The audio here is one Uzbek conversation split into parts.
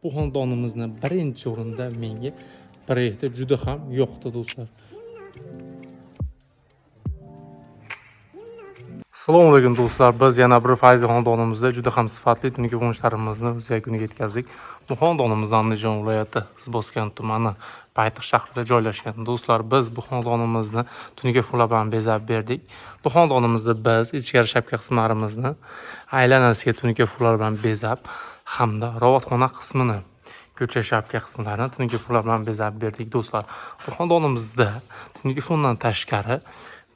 Bu xonadonimizni birinchi o'rinda menga proyekti juda ham yoqdi, do'stlar. Assalomu alaykum, do'stlar. Biz yana bir fayzli xonadonimizda juda ham sifatli tungi qo'nishlarimizni o'z yakuniga yetkazdik. Bu xonadonimiz Andijon viloyati Izboskan tumani paytaxt shahrida joylashgan. Do'stlar, biz bu xonadonimizni tungi fonlar bilan bezab berdik. Bu xonadonimizda biz ichkari shapka qismlarimizni aylanasiga tungi fonlar bilan bezab hamda ravatxona qismini, ko'cha shapka qismlarini tungi fonlar bilan bezab berdik, do'stlar. Bu xonadonimizda tungi fondan tashqari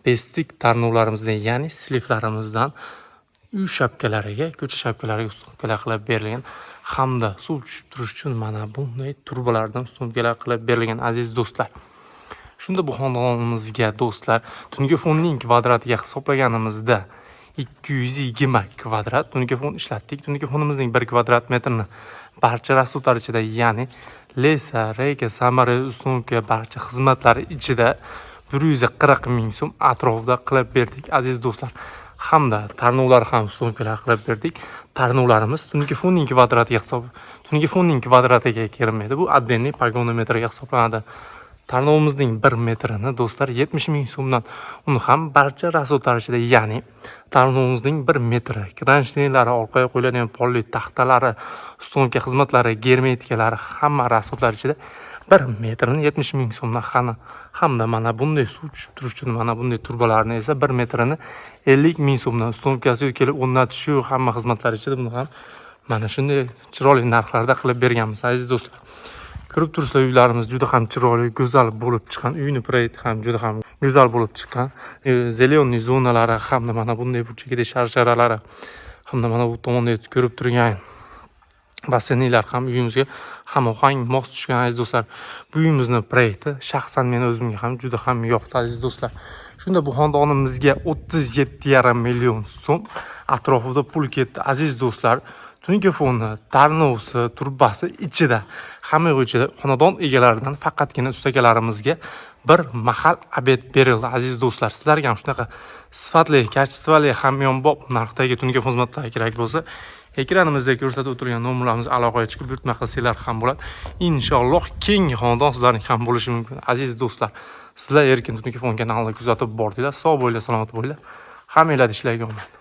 bestik tarnovlarimizdan, ya'ni sliflarimizdan uy shapkalariga, ko'cha shapkalariga установка lar qilib berilgan hamda suv tushib turishi uchun mana bunday trubalardan установка lar qilib berilgan, aziz do'stlar. Shunda bu xonadonimizga, do'stlar, tungi fonning kvadratiga hisoblaganimizda 220 kvadrat tungi fon ishlatdik. Tungi fonimizning 1 kvadrat metrini barcha расход lar ichida, ya'ni леса, рейка, саморез, установка, barcha xizmatlari ichida 140 ming so'm atrofida qilib berdik, aziz do'stlar. Hamda tarnovlar ham установка lar qilib berdik. Tarnovlarimiz tungi fonning kvadratiga hisob, tungi fonning kvadratiga kirmaydi. Bu отдельный погонометр ga hisoblanadi. Tarnovimizning 1 metrini, do'stlar, 70 ming so'mdan, uni ham barcha расход lar ichida, ya'ni tarnovimizning 1 metri, kronshteynlari, orqaga qo'yiladigan polli taxtalari, установка xizmatlari, germetikalari, hamma расход lar ichida 1 metrini 70 ming so'mdan hamda mana bunday suv tushib turishi uchun mana bunday trubalarni esa 1 metrini 50 ming so'mdan, установка si kelib o'rnatishu hamma xizmatlar ichida buni ham mana shunday chiroyli narxlarda qilib berganmiz, aziz do'stlar. Ko'rib turibsizlar, uylarimiz juda ham chiroyli, go'zal bo'lib chiqqan. Uyni proyekti ham juda ham go'zal bo'lib chiqqan. Зеленый zonalari hamda mana bunday burchagida sharsharalari hamda mana bu tomonda ko'rib turgan basseynlar ham uyimizga hamohang mos tushgan, aziz do'stlar. Bu uyimizni proyekti shaxsan meni o'zimga ham juda ham yoqdi, aziz do'stlar. Shunda bu xonadonimizga 37,5 million so'm atrofida pul ketdi, aziz do'stlar. Tungi foni, tarnovsi, trubasi ichida, hamma yo'q ichida xonadon egalaridan faqatgina ustakalarimizga bir mahal обед berildi, aziz do'stlar. Sizlarga ham shunaqa sifatli, качество li, hamyonbop narxdagi tungi xizmatlar kerak bo'lsa, ekranimizda ko'rsatib o'tilgan nomerlarimizga aloqaga chiqib buyurtma qilsanglar ham bo'ladi. Inshaalloh, keyingi xonadon sizlarniki ham bo'lishi mumkin, aziz do'stlar. Sizlar Erkin Tungi fon kanalini kuzatib bordinglar. Sog' bo'linglar, salomat bo'linglar. Hammanglarni ishlariga omad.